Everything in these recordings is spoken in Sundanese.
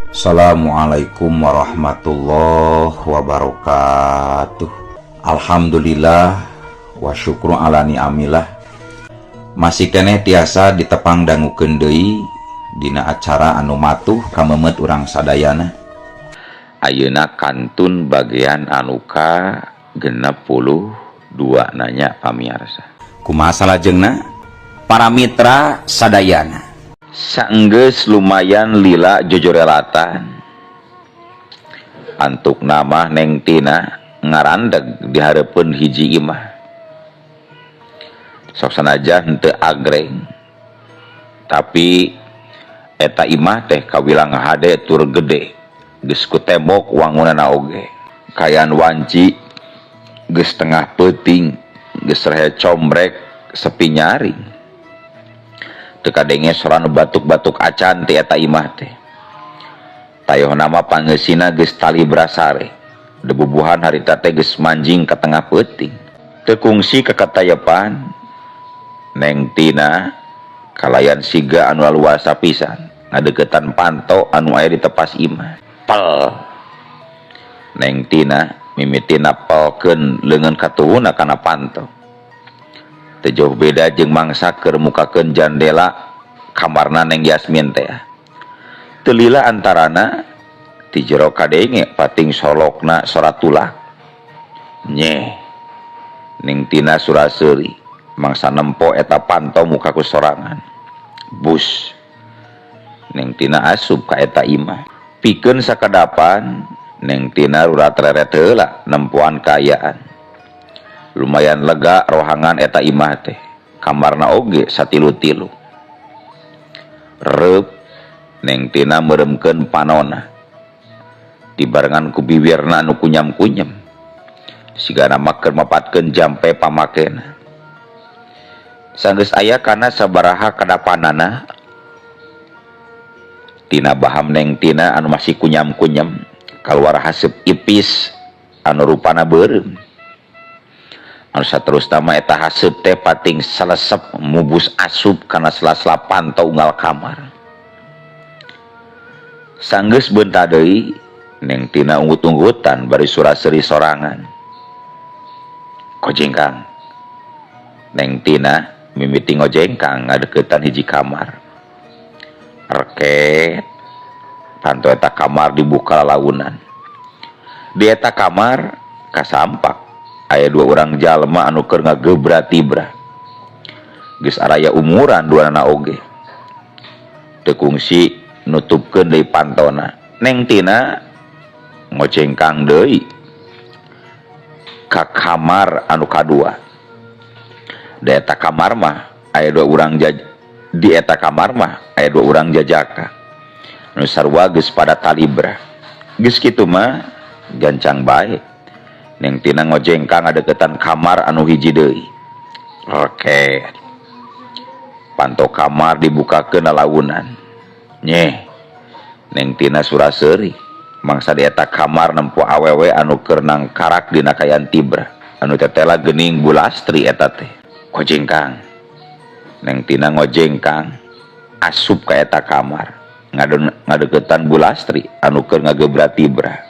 Assalamualaikum warahmatullahi wabarakatuh. Alhamdulillah wa syukru ala ni'amillah. Masih keneh tiasa ditepang dangukeun deui dina acara anu matuh kameumeut urang sadayana. Ayeuna kantun bagian anu ka 62 nanya pamiarsa. Kumaha salajengna? Para mitra sadayana. Saenggeus lumayan lila jojorelatan. Antuk nama Neng Tina ngarandeg di hareupeun hiji imah. Sok sanajan henteu agreng. Tapi eta imah teh kawilang hade tur gede. Geus ku tembok wangunana oge. Kayan wanci geus tengah peuting, geus rehe combrek sepi nyaring. Teu kadenge sora nu batuk-batuk acan ti eta imah teh. Tayohna mah pangeusina geus tali brasare. Debubuhan harita teh geus manjing ka tengah peuting. Teu kungsi kakatayepan Neng Tina kalayan siga anu laluasa pisan ngadeukeutan panto anu aya di tepas imah. Pel. Neng Tina mimitina pelkeun leungeun katuhuna kana panto. Teu jauh beda jeung mangsa keur mukakeun jandela kamarna Neng Yasmin teh. Teu lila antarana ti jero kadenge pating solokna sora tulak. Nyeh. Neng Tina sura-seuri mangsa nempo eta panto muka ku sorangan. Bus. Neng Tina asup ka eta imah. Pikeun sakadapan Neng Tina rurat reret heula nempoan kaayaan. Lumayan lega rohangan eta imah teh. Kamarna oge satilu-tilu. Reup Neng Tina meureumkeun panona. Dibarengan ku biwirna anu kunyam-kunyam. Sigana mah keur mapatkeun jampe pamakena. Sanggeus aya kana sabaraha kadapanana tina baham Neng Tina anu masih kunyam-kunyam kaluar haseup ipis anu rupana beureum. Anu saterusna mah eta haseup teh pating salesep mubus asup kana sela-sela panto unggal kamar. Sanggeus beunta deui Neng Tina unggut-unggutan bari sura-seuri sorangan. Kojengkang. Neng Tina mimiti ngojengkang ngadeuketan hiji kamar. Reket. Panto eta kamar dibuka lalaunan. Di eta kamar kasampak aya dua urang jalma anu keur ngagebra tibra. Geus araya umuran duanana oge. Teu kungsi nutupkeun deui pantona. Neng Tina ngojengkang deui ka kamar anu kadua. Di eta kamar mah aya dua urang di eta kamar mah aya dua urang jajaka. Anu sarua geus pada talibra. Geus kitu mah gancang bae. Neng Tina ngojengkang ngadeukeutan kamar anu hiji deui. Reket. Panto kamar dibukakeun lalaunan. Nyeh. Neng Tina sura-seuri. Mangsa di eta kamar nempo awewe anu keur nangkarak dina kaayaan tibra. Anu tetela geuning Bulastri eta teh. Kojengkang. Neng Tina ngojengkang asup ka eta kamar. Ngadeukeutan Bulastri anu keur ngagebra tibra.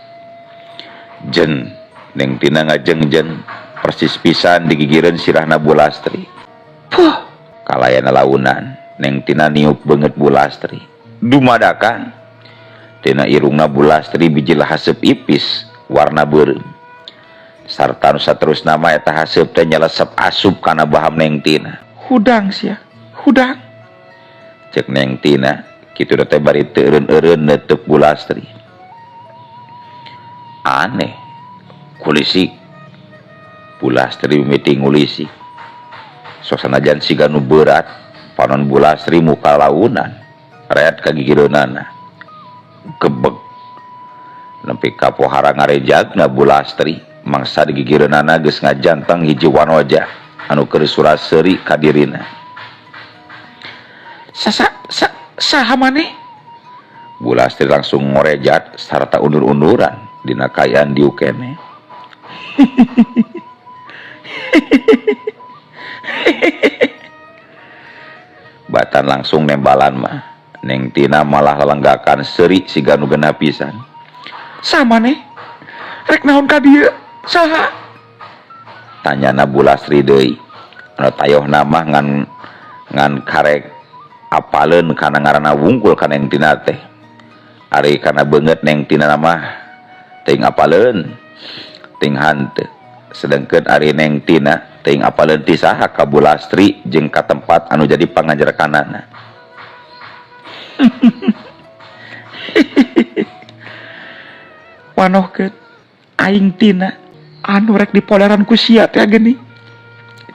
Jen Neng Tina ngajengjen persis pisan digigireun sirahna Bulastri. Puh, kalayan launan Neng Tina niup beungeut Bulastri. Dumadakan tina irungna Bulastri bijil haseup ipis warna beureum. Sarta nu saterusna mah eta haseup teh nyelesep asup kana baham Neng Tina. Hudang sia, hudang. Cek Neng Tina kitu teh bari teu eureun-eureun neuteuk Bulastri. Aneh, kulisik. Bulastri mimiti ngulisik. Sok sanajan siga nu beurat, panon Bulastri muka launan, reat kagigireunana. Gebeg. Nepi ka pohara ngarejagna Bulastri, mangsa digigireunana geus ngajanteng hiji wanoja anu keur sura-seuri ka dirina. Saha maneh? Bulastri langsung ngorejat sarta undur-unduran dina kaayaan diuk keneh. Batan langsung nembalan mah. Neng Tina malah lelenggakan seuri siga nu genah pisan. Samaneh rek naon ka dieu? Saha? Tanyana Bulastri deui. Anu tayohna mah ngan karek apaleun kana ngaranna wungkul ka Neng Tina teh. Ari kana beungeut Neng Tina mah teuing apaleun teuing hanteu. Sedengkeun ari Neng Tina teuing apaleun ti saha ka Bulastri jeung ka tempat anu jadi pangajerkanana. Wanohkeun aing Tina anu rek dipoleran ku sia teh geuning.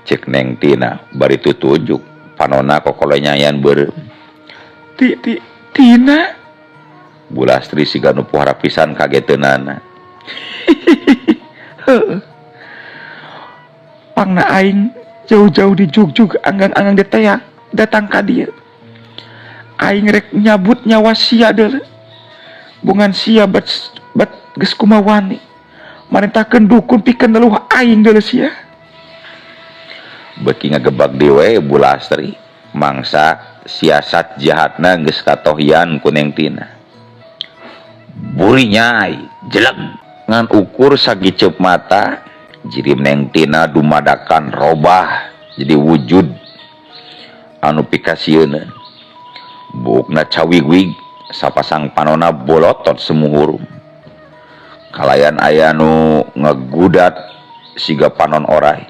Cek Neng Tina bari tutujuk panona kokolenyayan beureum. Ti ti Tina. Bulastri siga nu pohara pisan kageteunana. Heueuh. Pangna aing jauh-jauh di jugjug anggang-anggang diteang datang ka dieu. Aing rek nyabut nyawa sia deuleu. Bungan sia bet geus kumawani. Marentakeun dukun pikeun neluh aing deuleu sia. Beuki ngagebag deui we Bulastri mangsa siasat jahatna geus katohian ku Neng Tina. Buri nyai jeleg ngan ukur sagiceup mata jirim Neng Tina dumadakan robah jadi wujud anu pikasieun. Buukna cawigwig sapasang panona bolotot semuhurum. Kalayan aya nu ngegudat siga panon orai.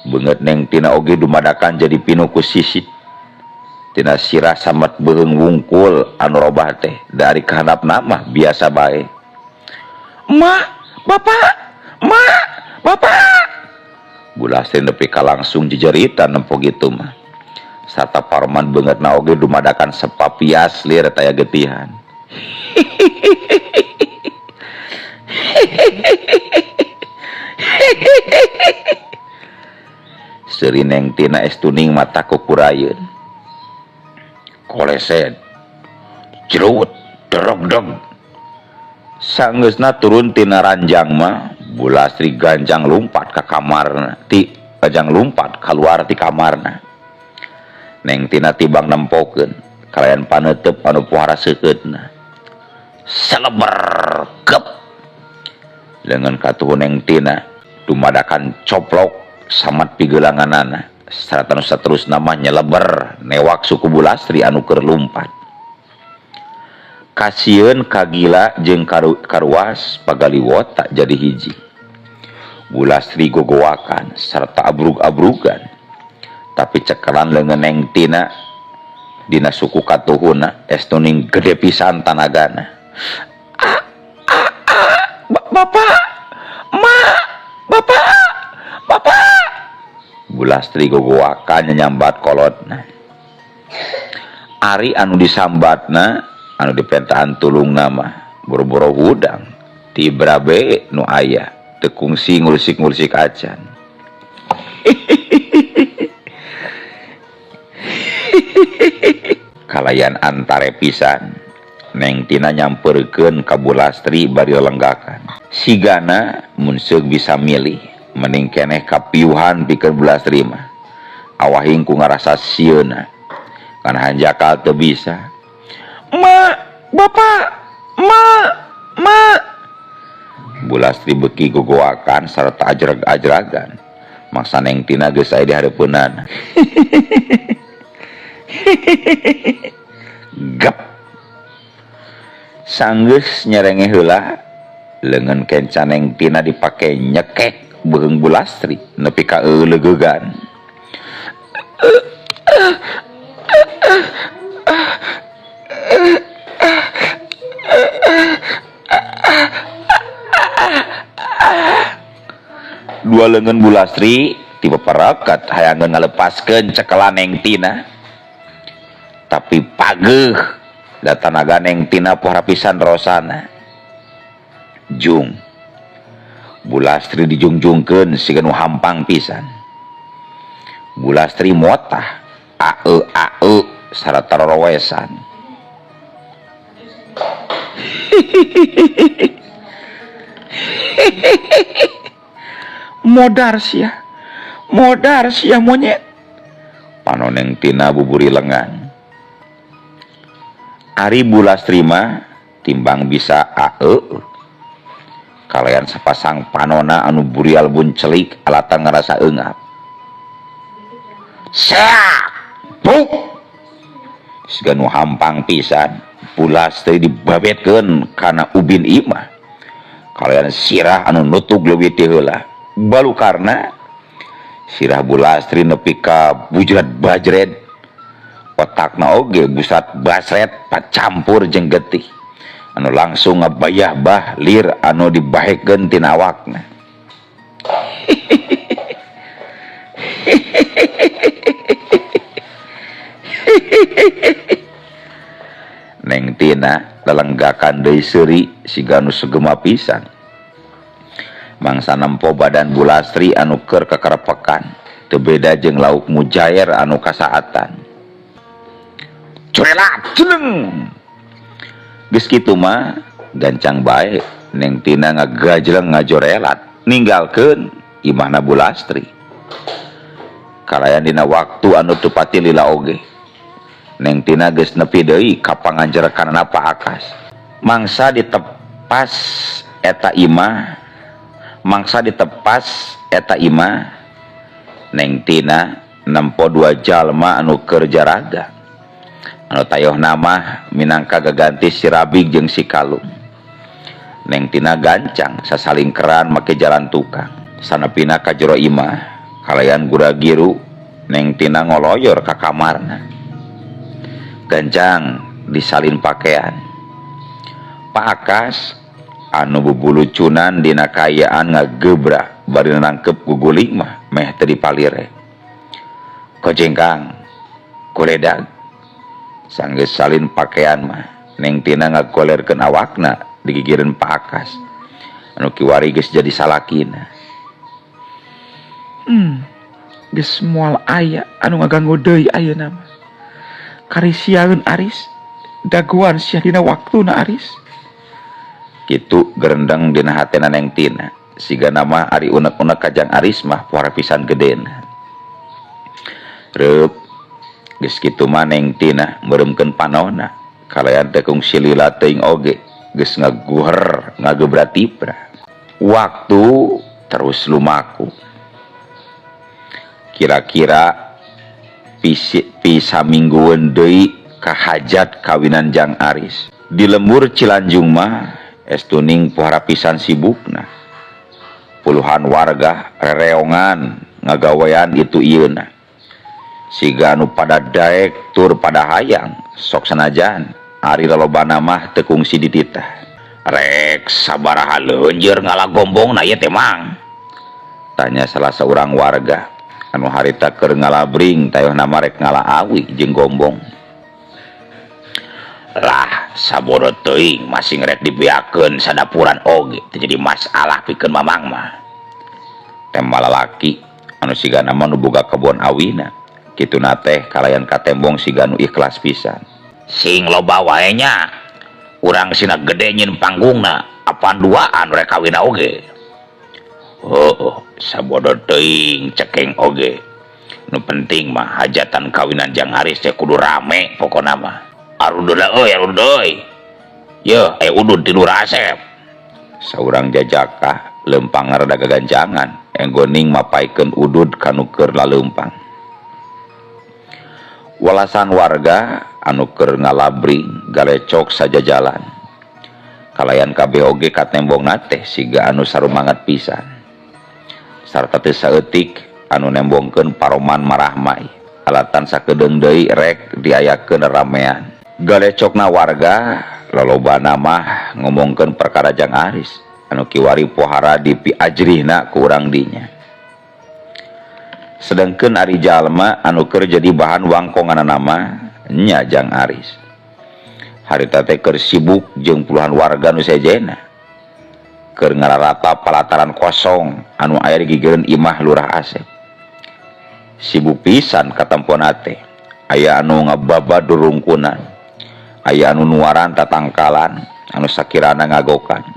Beungeut Neng Tina oge dumadakan jadi pinuh ku sisit. Tina sirah samet beuheung wungkul anu robah teh dari kahandapna mah biasa bae. Mak, bapak, mak, bapak. Bulastri nepi ka langsung jejeritan nempo kitu mah. Sarta parman beungeutna oge dumadakan sepapias lir taya getihan. Seuri Neng Tina estuning mata kukurayeun. Koleset, jerut, derog-dog. Sanggeusna turun tina ranjang mah Bulastri ganjang lumpat ka kamarna, ti ganjang lumpat kaluar ti kamarna. Neng Tina tibang nempokeun kalayan paneuteub anu pohara seukeutna. Seleber gep. Leungeun katuhu Neng Tina dumadakan coplok samat pigeulanganana. Sarta nu saterusna mah nyeleber newak suku Bulastri anu keur lumpat. Kasieun kagila jeung karuas pagaliwota jadi hiji. Bulastri gogowakan sarta abrug-abrugan. Tapi cekelan leungeun Neng Tina dina suku katuhuna estuning gede pisan tanagana. A, a, a, bapak, mak, bapak, bapak. Bulastri gogowakan nyambat kolotna. Ari anu disambatna anu dipentaan tulungna mah boro-boro hudang ti brabe nu aya teu kungsi ngulusik-ngulusik acan. Kalayan antare pisan Neng Tina nyamperkeun ka Bulastri bari lelenggakan. Sigana mun seug bisa milih mending keneh kapiuhan pikeun Bulastri mah. Awahing ku ngarasa sieuna kana hanjakal teu bisa. Ma, bapak, ma, ma. Bulastri beuki gogoakan sarta ajrag-ajragan. Mangsa Neng Tina geus aya di hareupeunana. Gep. Sanggeus nyerenge heula leungeun kenca Neng Tina dipake nyekek beuheung Bulastri nepi ka euleugeugan. Dua leungeun Bulastri tipe perekat hayangeun ngalepaskeun cekelan Neng Tina. Tapi pageuh da tanaga Neng Tina pohara pisan rosana. Jung Bulastri dijungjungkeun siga nu hampang pisan. Bulastri motah ae ae sarata rorowesan. Modar sia, modar sia monyet. Panon Neng Tina buburi lengan. Ari Bulastri mah timbang bisa aeu kalayan sapasang panona anu burial buncelik alatan ngarasa eungap. Seak! Buk! Siga nu hampang pisan, Bulastri dibabetkeun kana ubin imah. Kalayan sirah anu nutug leuwih ti heula. Balukarna sirah Bulastri nepi ka bujrat bajred. Otakna oge busat basret pacampur jeung getih anu langsung ngabayah bah lir anu dibahekeun tina awakna. Neng Tina lelenggakan deui seuri siga nu segema pisan. Mangsa nempo badan Bulastri anu keur kakarepekan teu beda jeung lauk mujair anu kasaatan. Curela jeneng. Geus kitu mah gancang bae Neng Tina ngagajleng ngajorelat ninggalkeun imahna Bulastri. Kalayan dina waktu anu teu pati lila oge. Neng Tina geus nepi deui ka panganjerekanana Pak Akas. Mangsa ditepas eta imah, mangsa ditepas eta imah, Neng Tina nempo dua jalma anu keur jaraga. Anu tayohna mah minangka gaganti si Rabig jeung si Kalung. Neng Tina gancang sasalingkeran make jalan tukang. Sanepina ka jero imah kalayan gura-giru Neng Tina ngoloyor ka kamarna. Gancang disalin pakaian. Pak Akas anu bubulucunan dina kaayaan ngagebra bari nangkep guguling mah meh teu dipalire. Kojengkang kuledag sanggeus salin pakaian mah Neng Tina ngagolerkeun awakna digigireun Pak Akas anu kiwari geus jadi salakina. Geus moal aya anu ngaganggu deui ayeuna mah. Karisiaeun Aris, dagoan sia dina waktuna Aris. Kitu gerendeng dina hatena Neng Tina. Sigana mah ari unek-unek ka Jang Aris mah poara pisan gedena. Reup geus kitu mah Neng Tina meureumkeun panona kalayan teh kungsi lila teuing oge geus ngaguher ngagebratipra. Waktu terus lumaku. Kira-kira pisa minggueun deui ka hajat kawinan Jang Aris. Di lembur Cilanjung mah estuning pohara pisan sibukna. Puluhan warga rereongan ngagawean itu ieuna. Siga anu pada daek tur pada hayang sok sanajan ari lalobana mah teu kungsi dititah. Rek sabaraha leunjeur ngalagombongna ieu teh mang? Tanya salah seorang warga anu harita keur ngalabring tayohna mah rek ngala awi jeung gombong. Lah sabodo teuing masing rek dibeakeun sadapuran oge teu jadi masalah pikeun mamang mah. Tema lalaki anu sigana mah nu boga kebon awina. Kituna teh kalayan katembong siga nu ikhlas pisan. Sing loba wae nya. Urang sina gede nyin panggungna, apan duaan rek kawina oge. Heuh, sabodo teuing cekeng oge. Nu penting mah hajatan kawinan Jang Aris teh kudu rame pokona mah. Arudud euy, arudud euy. Yeuh, aya udud ti Lurah Asep. Saurang jajaka leumpang rada gagancangan, enggoning mapaikeun udud ka nu keur laleumpang. Walasan warga anu keur ngalabring galecok sajajalan. Kalayan kabeh oge katembongna teh siga anu sarumanget pisan. Sarta teu saeutik anu nembongkeun paroman marahmai. Alatan sakedeung deui rek diayakeun ramean. Galecokna warga lolobana mah ngomongkeun perkara Jang Aris anu kiwari pohara dipiajrihna ku urang dinya. Sedengkeun ari jalma anu keur jadi bahan wangkonganana mah nya Jang Aris. Harita teh keur sibuk jeung puluhan warga nu sejena. Keur ngararata palataran kosong anu aya di gigireun imah Lurah Asep. Sibuk pisan katempona teh. Aya anu ngababad rurungkunan, aya anu nuaran tatangkalan anu sakirana ngagokan.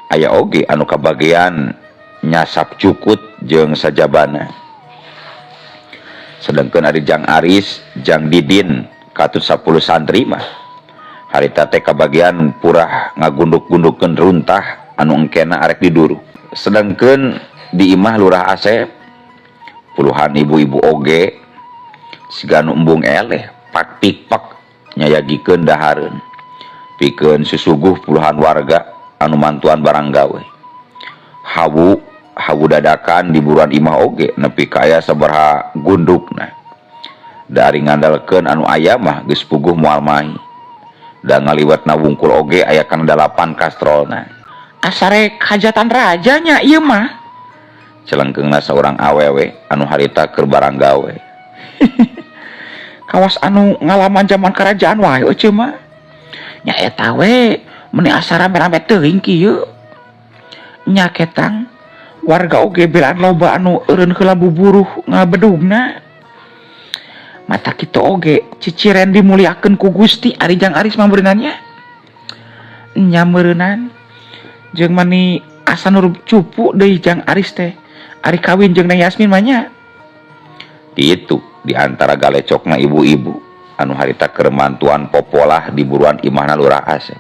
Aya oge anu kabagean nyasap cukut jeung sajabana. Sedengkeun ari Jang Aris, Jang Didin katut 10 santri mah Harita teh kabagian purah ngagunduk-gundukkeun runtah anu engkena arek diduru. Sedangkeun di imah Lurah Asep puluhan ibu-ibu oge siga nu embung eleh pak pikpak nyayagikeun dahareun. Pikeun susuguh puluhan warga anu mantuan barang gawe. Hawu hawu dadakan di buruan imah oge nepi ka aya sabaraha gundukna. Dari ngandalkeun anu aya mah geus puguh moal mahi. Da ngaliwatna wungkul oge aya kana 8 kastrolna. Asa rek hajatan raja nya ieu mah. Celengkeungna saurang awewe anu harita keur barang gawe. Kawas anu ngalaman zaman kerajaan wae euceu mah. Nya eta we meuni asa rame-rame teuing kieu. Nya ketang warga oge belaan loba anu eureun heula buburuh ngabedugna. Mata kitu oge ciciren dimuliakeun ku Gusti ari Jang Aris mah meureunannya. Nya meureunan jeung mani asa nu cupu deui Jang Aris teh. Ari kawin jeung Neng Yasmin mah nya. Kitu di antara galecokna ibu-ibu anu harita keur mantuan popolah di buruan imahna Lurah Asep.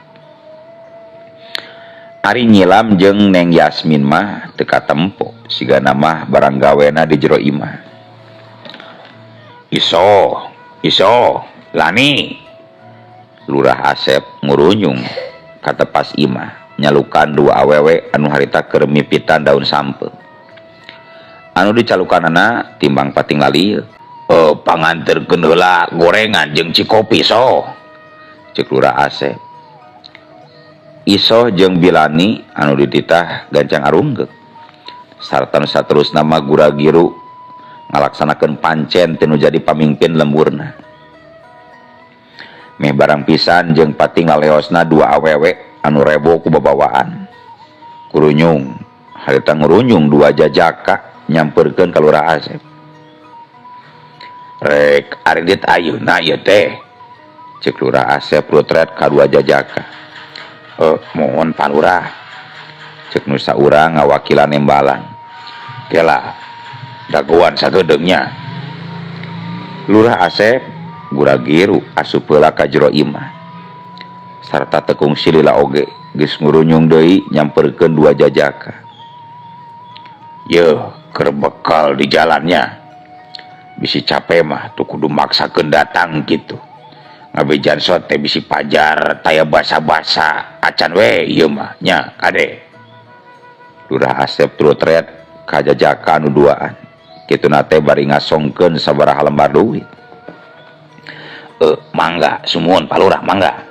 Ari nyilam jeung Neng Yasmin mah teu katempo sigana mah barang gawena di jero imah. Iso, iso, lani. Lurah Asep ngurunyung ka tepas imah nyalukan dua awewe anu harita keur mipitan daun sampeu. Anu dicalukanana timbang pating lalieu. Panganterkeun heula gorengan jeung cikopi so. Ceuk Lurah Asep. Iso jeung Bilani anu dititah gancang arunggeuk. Sarta nu saterusna mah gura-giru ngalaksanakeun pancen teu nu jadi pamingpin lemburna. Meh barang pisan jeung pating laleosna dua awewe anu rebo ku babawaan. Kurunyung, harita ngurunyung dua jajaka nyamperkeun ka Lurah Asep. Rek aridit ayeuna ieu teh. Ceuk Lurah Asep rutret ka dua jajaka. Mohon Pak Lurah. Ceuk nu saurang ngawakilan nembalan. Kela dagoan sagedeungnya. Lurah Asep gura-giru asup heula ka jero imah. Sarta teu kungsi lila oge geus ngurunyung deui nyamperkeun dua jajaka. Yeuh, keur bekal di jalannya. Bisi capek mah tuh kudu maksakeun datang gitu. Ngabejan sot teh bisi pajar taya basa-basa acan we ieu mah nya kade. Lurah Asep turutret ka jajaka anu duaan. Kituna teh bari ngasongkeun sabaraha lembar duit. Mangga sumuhun Pak Lurah mangga.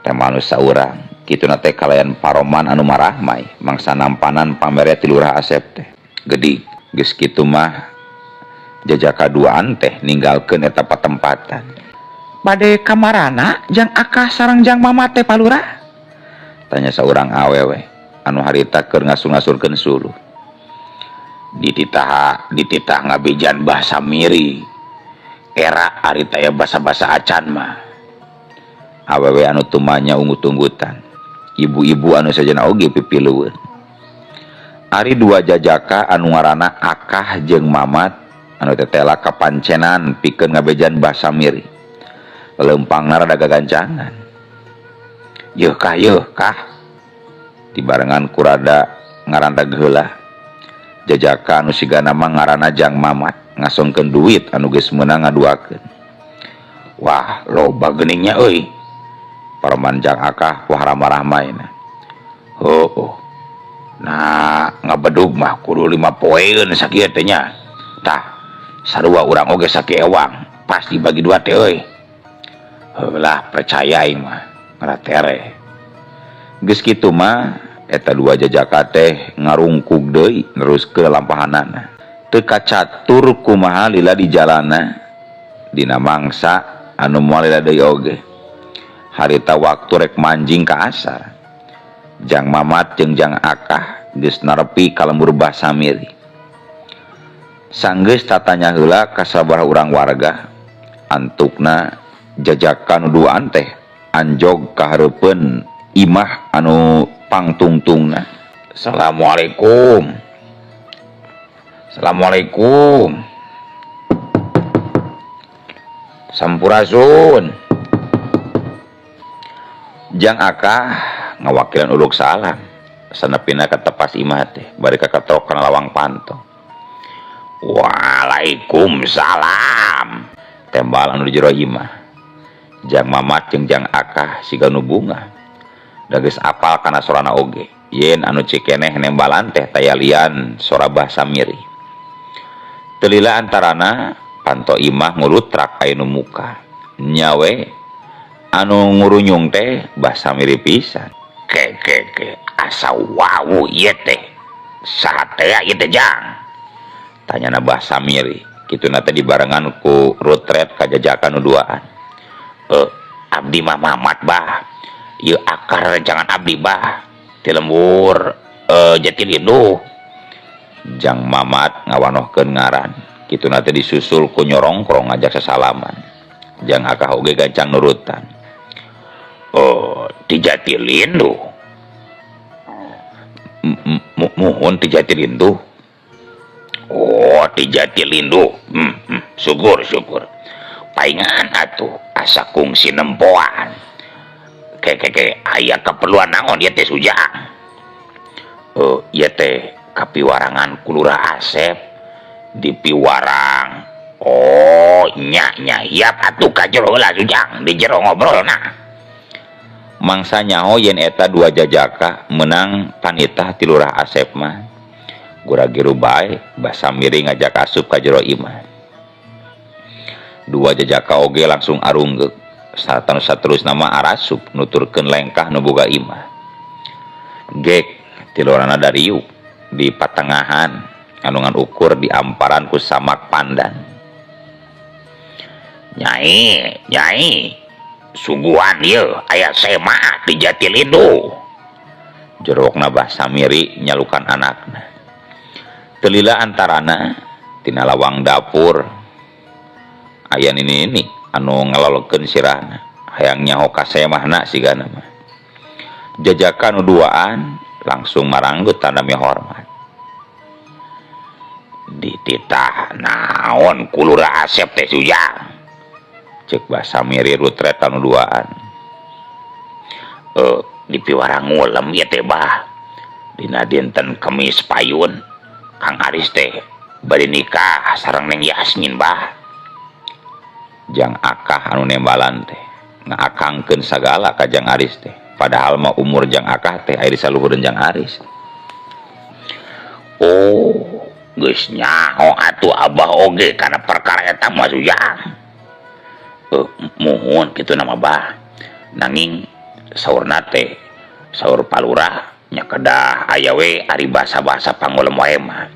Teh manus saurang kituna teh kalayan paroman anu marahmai mangsa nampanan pamere ti Lurah Asep teh. Gede geus kitu mah jajaka duaan teh ninggalkeun eta patempatan. Bade kamarana Jang Akah sareng Jang Mama teh Pak Lurah? Tanya saurang awewe anu harita keur ngasur-ngasurkeun suluh. Dititah ngabejan bahasa miri. Era ari taya basa-basa acan mah. Awewe anu tumanya ungut-unggutan. Ibu-ibu anu sajana oge pipilueun. Ari dua jajaka anu ngaranna Akah jeung Mamat anu tetela kapancenan pikeun ngabejan basa miri. Lempangna rada gagancangan. Yeuh kah, yeuh kah. Dibarengan ku rada ngarandag heula. Jajaka anu sigana mah ngaranna Jang Mamat ngasongkeun duit anu geus meunang ngaduakeun. Wah, loba geuningnya euy. Paroman Jang Akah wah ramah-ramahna. Heueuh. Nah, ngabedug mah kudu 5 poeun sakieu teh nya. Tah, sarua urang oge sakieu ewang, pas dibagi dua teh euy. Heulah percaya aing mah, ngaratere. Geus kitu mah eta dua jajaka teh ngarungkug deui neruskeun lampahanana. Teu kacatur kumaha lila di jalana dina mangsa anu moal lila deui oge. Harita waktu rek manjing ka asar. Jang Mamat jeung Jang Akah geus narepi ka lembur Bah Samiri. Sanggeus tatanya heula ka sabaraha urang warga, antukna jajakan nu duaan teh anjog ka hareupeun imah anu pangtungtungna. Assalamualaikum. Assalamualaikum. Sampurasun. Jang Akah ngawakilan uluk salam sanepina ka tepas imah teh bari kakatrok kana lawang panto. Waalaikumsalam tembal anu di jero imah. Jang Mamat jeung Jang Akah siga nu bungah. Da geus apal kana sorana oge. Yen anu cikeneh nembalan teh taya lian sora Bah Samiri. Teu lila antarana panto imah ngulutrak aya nu muka. Nya we anu ngurunyung teh Bah Samiri pisan. Ke ke ke asa wawuh ieu teh. Saha teh ieu teh Jang? Tanyana Bah Samiri. Kituna teh dibarengan ku rutret kajajakan nu duaan. Abdi mah Mamat bah. Ieu akar rencangan abdi bah. Ti lembur Jatilinduh. Jang Mamat ngawanohkeun ngaran. Kituna teh disusul ku nyorongkrong ngajak sasalaman. Jang Akah oge gancang nurutan. Oh, ti Jatilinduh. Muhun ti Jatilinduh. Oh, ti Jatilinduh. Syukur syukur. Paingan atuh asa kungsi nempoan. Ke ke ke aya keperluan naon ieu teh Sujang? Ieu teh kapiwarangan ku Lurah Asep di piwarang. Oh, nya nya hiap atuh ka jero heula Sujang, di jero ngobrolna. Mangsa nyaho yen eta dua jajaka menang panitah ti Lurah Asep mah. Gura-giru bae Bah Samiri ngajak asup ka jero imah. Dua jajaka oge langsung arunggeuk. Sarta nu saterusna mah arasup nuturkeun lengkah nu boga imah. Gek tilorana dariuk di patengahan anu ngan ukur di amparan ku samak pandan. Nyai, nyai, suguhan ieu aya sema di Jatilinduh. Jerokna Bah Samiri nyalukan anakna. Teu lila antarana tina lawang dapur aya nini-nini anu ngalolokeun sirahna hayang nyaho ka semahna sigana mah. Jajaka nu duaan langsung maranggut tanda mihormat. Dititah naon ku Lurah Asep teh Sujang? Ceuk Bah Samiri rutret anu duaan. Di piwarang ngulem ieu teh bah. Dina dinten Kemis payun Kang Aris teh bade nikah sareng Neng Yasmin bah. Jang Akah anu nembalan teh ngaakangkeun sagala ka Jang Aris teh. Padahal mah umur Jang Akah teh aya di saluhureun Jang Aris. Oh, geus nyaho atuh abah oge kana perkara eta mah Sujang. Muhun kitu nama bah. Nanging saurna teh saur palurah nya kedah aya we ari basa-basa pangulem wae mah.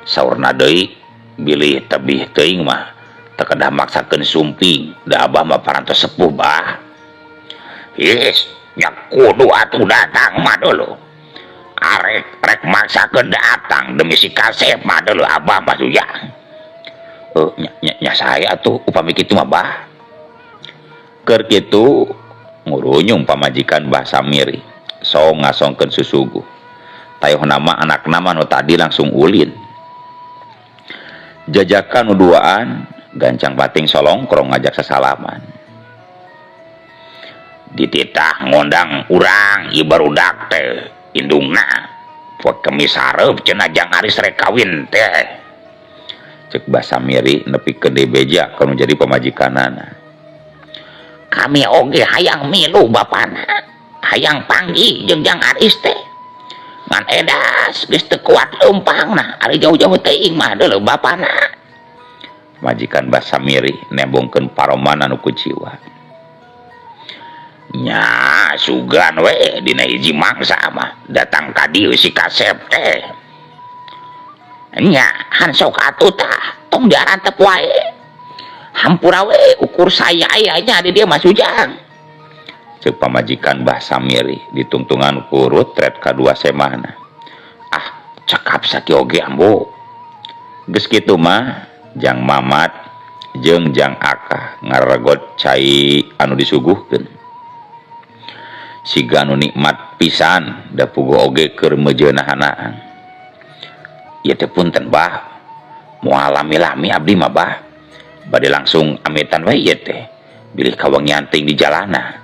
Saurna deui bilih tebih teuing mah teu kedah maksakeun sumping da abah mah parantos sepuh bah. Yes, nya kudu atuh datang mah dulu. Arek rek maksakeun datang demi si Kasep mah dulu abah mah Sujang. Nya, nya, nya saya atuh upami kitu mah bah. Keur kitu ngurunyung pamajikan Bah Samiri song ngasongkeun susuguh. Tayoh nama anak nama nu tadi langsung ulin. Jajakan nu duaan gancang bating solongkrong ngajak sasalaman. Dititah ngondang urang ieu barudak teh indungna poe Kemis hareup cenah Jang Aris rek kawin teh. Ceuk Bah Samiri nepikeun deui beja kanu jadi pamajikanana. Kami oge hayang milu bapana, hayang panggih jeung Jang Aris teh. Ngan edas geus teu kuat leumpangna, ari jauh-jauh teuing mah deuleu bapana. Majikan Bah Samiri nembongkeun paroman anu kuciwa. Nya sugan we dina hiji mangsa mah datang ka dieu si Kasep teh. Nya han sok atuh tah tong diarantep wae. Hampura we ukur saya aya nya di dieu mah Sujang. Ceuk pamajikan Bah Samiri ditungtungan ku rutret kadua semahna. Ah, cekap sakieu oge ambu. Geus kitu mah Jang Mamat jeung Jang Akah ngaregot cai anu disuguhkeun. Siga anu nikmat pisan da puguh oge keur meujeunahanaan. Ieu teh punten bah, moal lami-lami abdi mah bah. Bade langsung amitan we ieu teh, bilih kawengian teuing di jalana.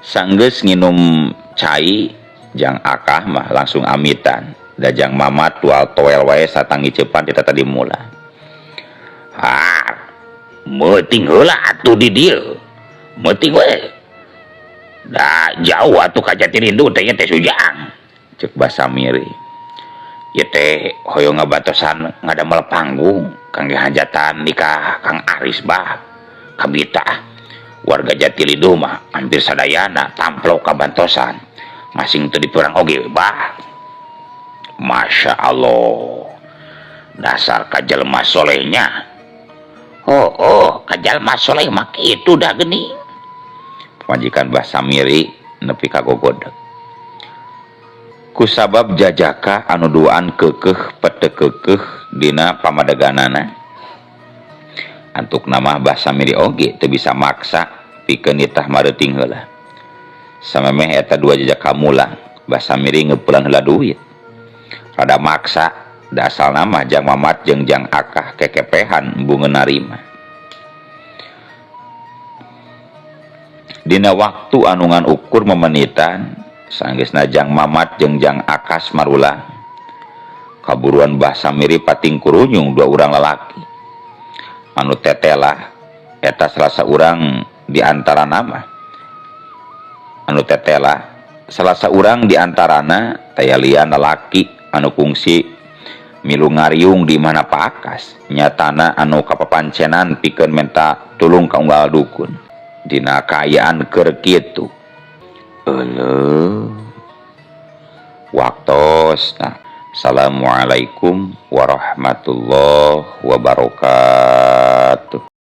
Sanggeus nginum cai, Jang Akah mah langsung amitan. Da Jang Mamat tual toel wae satangiceupan ti tadi mula. Har, meuting heula atuh di dieu. Meuting we. Da jauh atuh ka Jatirindu teh nya teh Sujang. Ceuk Bah Samiri. Ieu teh hoyong ngabatosan ngadamel panggung kangge hajatan nikah Kang Aris, Bah. Kabita warga Jatiliduh mah hampir sadayana tamplok kabantosan. Masing teu dipurang oge, Bah. Masya Allah. Dasar kajelma solehnya. Oh, kajalma soleh mah kitu dah geuning. Pamajikan Bah Samiri nepi ka gogodeg. Kusabab jajaka anu duaan keukeuh pete keukeuh dina pamadeganana. Antukna mah Bah Samiri oge teu bisa maksa pikeun nitah mareuting heula. Samemeh eta dua jajaka mulang, Bah Samiri ngeupelan heula duit. Rada maksa, da asalna mah Jang Mamat jeung Jang Akah kekepehan embungeun narima. Dina waktu anu ngan ukur memenitan, sanggeusna Jang Mamat jeung Jang Akas marulang. Kaburuan Bah Samiri pating kurunyung dua urang lalaki. Anu tetelah eta salah saurang di antara nama. Anu tetelah salah saurang di antarana taya lian lalaki anu kungsi milu ngariung di mana Pak Akas nyatana anu kapapancenan pikeun menta tulung ka unggal dukun. Dina kaayaan keur kitu. Euleuh. Waktosna. Assalamualaikum warahmatullahi wabarakatuh.